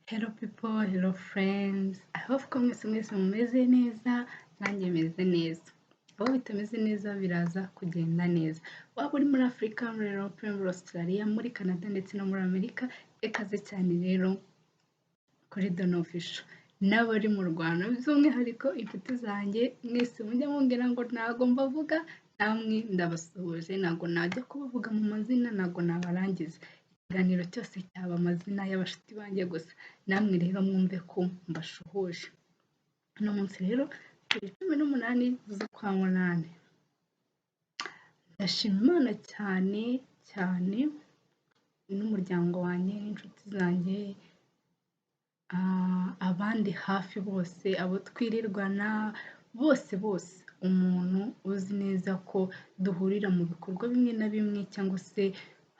Hello people, hello friends, I hope ko mwese mwese mumeze neza, nanjye meze neza. Aho bitameze neza biraza kugenda neza. Waba uri muri Afurika, muri Europe, muri Australia, muri Canada ndetse no muri Amerika, ikaze cyane rero kuri Dono Official. N'abari mu Rwanda by'umwihariko inshuti zanjye mwese mujya mumbwira ngo ntago mbavuga, namwe ndabasuhuje, ntago najya kubavuga mu mazina, ntago nabarangiza. Ikiganiro cyose cyaba amazina y'abashuti banjye gusa, namwe rero mwumve ko mbashuhuje. Uno munsi rero turi 18 z'ukwa munani. Ndashima Imana cyane cyane n'umuryango wanjye n'inshuti zanjye, abandi hafi bose, abo twirirwana bose bose, umuntu uzi neza ko duhurira mu bikorwa bimwe na bimwe cyangwa se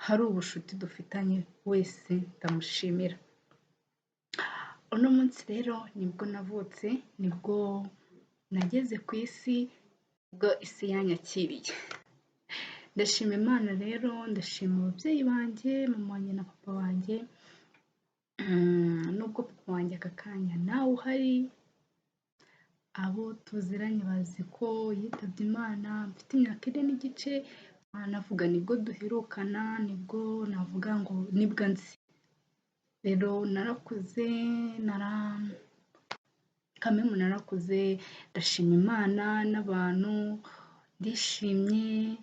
hari ubushuti dufitanye wese ndamushimira. Uno munsi rero nibwo navutse, nibwo nageze ku isi, nibwo isi yanyakiriye. Ndashima Imana rero, ndashima ababyeyi banjye, mama wanjye na papa wanjye, nubwo papa wanjye aka kanya ntawe uhari, abo tuziranye bazi ko yitabye Imana mfite imyaka 4 n'igice, navuga nibwo duherukana, nibwo navuga ngo nibwo anzi. Rero narakuze, kamemu narakuze, ndashima Imana n'abantu, ndishimye,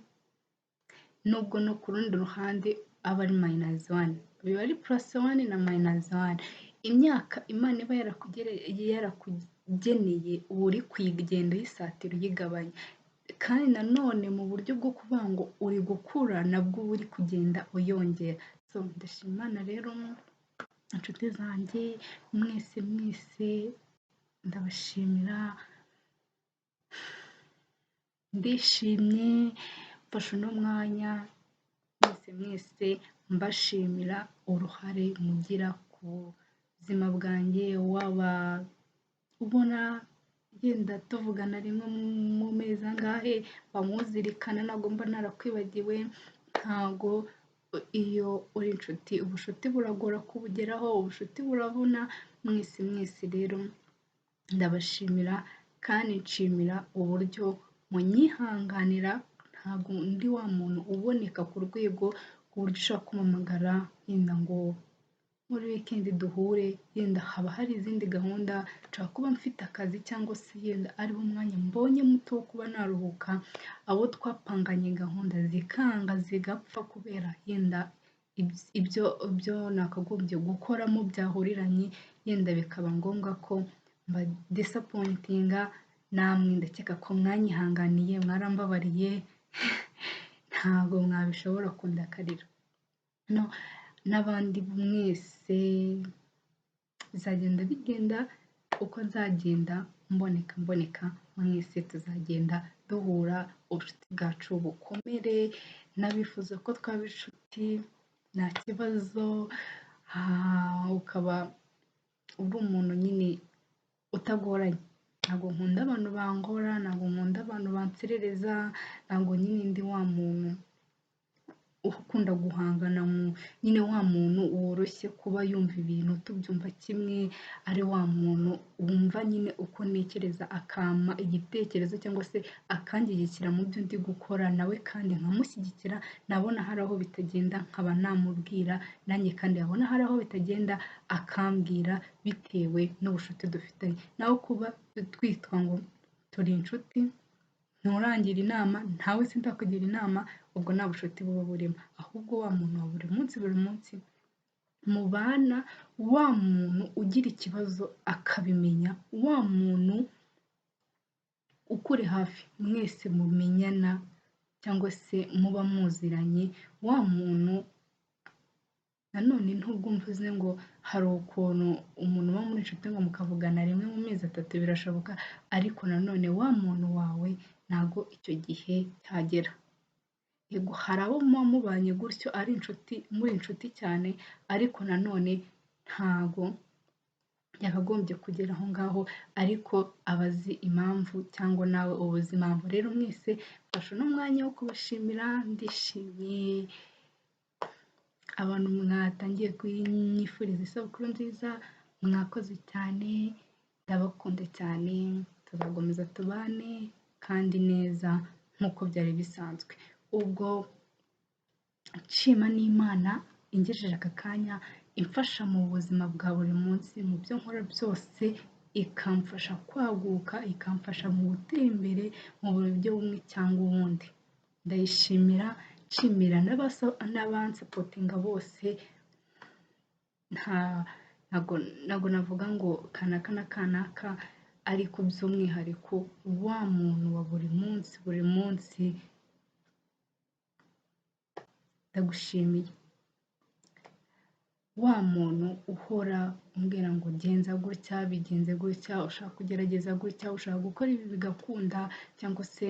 nubwo no ku rundi ruhande aba ari minus one, biba ari plus one na minus one. Imyaka Imana iba yarakugeneye uba uri kuyigenda uyisatira uyigabanya, kandi nanone mu buryo bwo kuvuga ngo uri gukura nabwo uba uri kugenda uyongera. So ndashima Imana rero, inshuti zanjye mwese mwese ndabashimira, ndishimye, mfashe uno mwanya mwese mwese mbashimira uruhare mugira ku buzima bwanjye, waba ubona yenda tuvugana rimwe mu mezi angahe, muzirikana ntabwo mba narakwibagiwe, ntago iyo uri inshuti, ubushuti buragora kubugeraho, ubushuti buravuna, mwese mwese rero ndabashimira kandi nshimira uburyo munyihanganira, ntabwo ndi wa muntu uboneka ku rwego ku buryo ushobora kumpamagara yenda ngo muri weekend duhure, yenda haba hari izindi gahunda, nshobora kuba mfite akazi cyangwa se yenda ariwo mwanya mbonye muto wo kuba naruhuka, abo twapanganye gahunda zikanga zigapfa kubera yenda ibyo nakagombye gukoramo byahuriranye, yenda bikaba ngombwa ko mbadisappointinga, namwe ndakeka ko mwanyihanganiye, mwarambabariye, ntabwo mwabishobora kundakarira. N'abandi mwese bizagenda bigenda uko nzagenda mboneka mboneka, mwese tuzagenda duhura, ubucuti bwacu bukomere, n'abifuza ko twaba inshuti nta kibazo, ukaba uri umuntu nyine utagoranye. Ntabwo nkunda abantu bangora, ntabwo nkunda abantu banserereza, ntabwo nyine ndi wa muntu ukunda guhangana, nyine wa muntu woroshye kuba yumva ibintu tubyumva kimwe, ari wa muntu wumva nyine uko ntekereza akampa igitekerezo cyangwa se akanshyigikira mu byo ndi gukora, nawe kandi nkamushyigikira, nabona hari aho bitagenda nkaba namubwira, nanjye kandi yabona hari aho bitagenda akambwira bitewe n'ubucuti dufitanye. Naho kuba twitwa ngo turi inshuti, nturangira inama, ntawe sindakugira inama, ubwo nta bucuti buba burimo. Ahubwo wa muntu wa buri munsi buri munsi mubana, wa muntu ugira ikibazo akabimenya, wa muntu ukuri hafi mwese mumenyana cyangwa se muba muziranye, wa muntu nanone ntubwo mvuze ngo hari ukuntu umuntu muba muri inshuti ngo mukavugana rimwe mu mezi 3 birashoboka, ariko nanone wa muntu wawe ntago icyo gihe cyagera. Yego hari abo muba mubanye gutyo ari inshuti, muri inshuti cyane, ariko nanone ntago yakagombye kugera aho ngaho, ariko aba azi impamvu cyangwa nawe uba uzi impamvu. Rero mwese mfashe uno mwanya wo kubashimira, ndishimye, abantu mwatangiye kunyifuriza isabukuru nziza, mwakoze cyane, Mwakoze cyane, ndabakunda cyane, tuzakomeza tubane kandi neza nk'uko byari bisanzwe. Ubwo nshima n'Imana ingejeje aka kanya, imfasha mu buzima bwa buri munsi, mu byo nkora byose, ikamfasha kwaguka, ikamfasha mu gutera imbere mu buryo bumwe cyangwa ubundi. Ndayishimira, nshimira n'abansupportinga bose, ntabwo navuga ngo kanaka na kanaka, ariko by'umwihariko wa muntu wa buri munsi buri munsi, ndagushimiye. Wa muntu uhora umbwira ngo genza gutya, bigenze gutya, ushaka kugerageza gutya, ushaka gukora ibi bigakunda, cyangwa se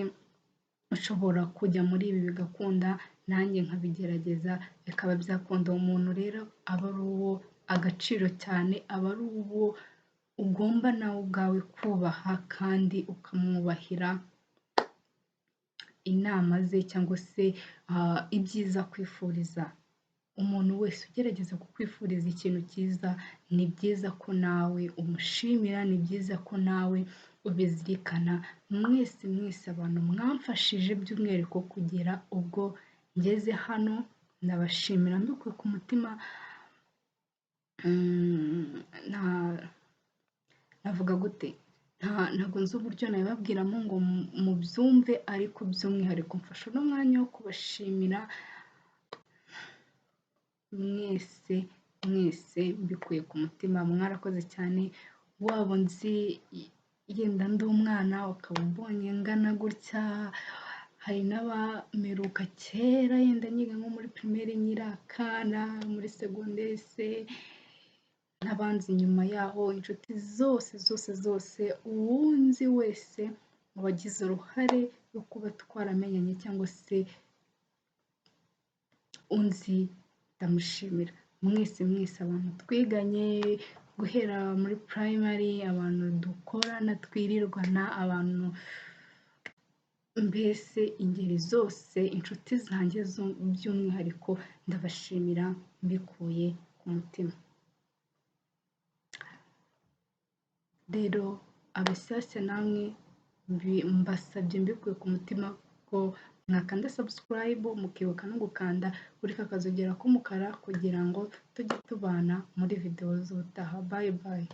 ushobora kujya muri ibi bigakunda, nanjye nkabigerageza bikaba byakunda. Uwo muntu rero aba ari uwo agaciro cyane, aba ari uwo ugomba nawe ubwawe kubaha kandi ukamwubahira inama ze cyangwa se ibyiza akwifuriza. Umuntu wese ugerageza kukwifuriza ikintu cyiza, ni byiza ko nawe umushimira, ni byiza ko nawe ubizirikana. Mwese mwese abantu mwamfashije by'umwihariko kugera ubwo ngeze hano, ndabashimira mbikuye ku mutima. Navuga gute? Ntabwo nzi uburyo nabibabwiramo ngo mubyumve, ariko by'umwihariko mfashe uno mwanya wo kubashimira mwese mwese mbikuye ku mutima, mwarakoze cyane. Waba unzi yenda ndi umwana ukaba umbonye ngana gutya, hari n'abamperuka kera yenda niga nko muri primaire nkiri akana, muri segonderi se, n'abanzi nyuma yaho, inshuti zose zose zose, uwunzi wese wagize uruhare rwo kuba twaramenyanye cyangwa se unzi, ndamushimira. Mwese mwese abantu twiganye guhera muri primary, abantu dukorana twirirwana, abantu mbese ingeri zose, inshuti zanjye by'umwihariko ndabashimira mbikuye ku mutima. Rero abashyashya namwe mbasabye mbikuye ku mutima ko mwakanda subscribe, mukibuka no gukanda kuri ka kazogera k'umukara kugira ngo tujye tubana muri videwo z'ubutaha. Bye bye.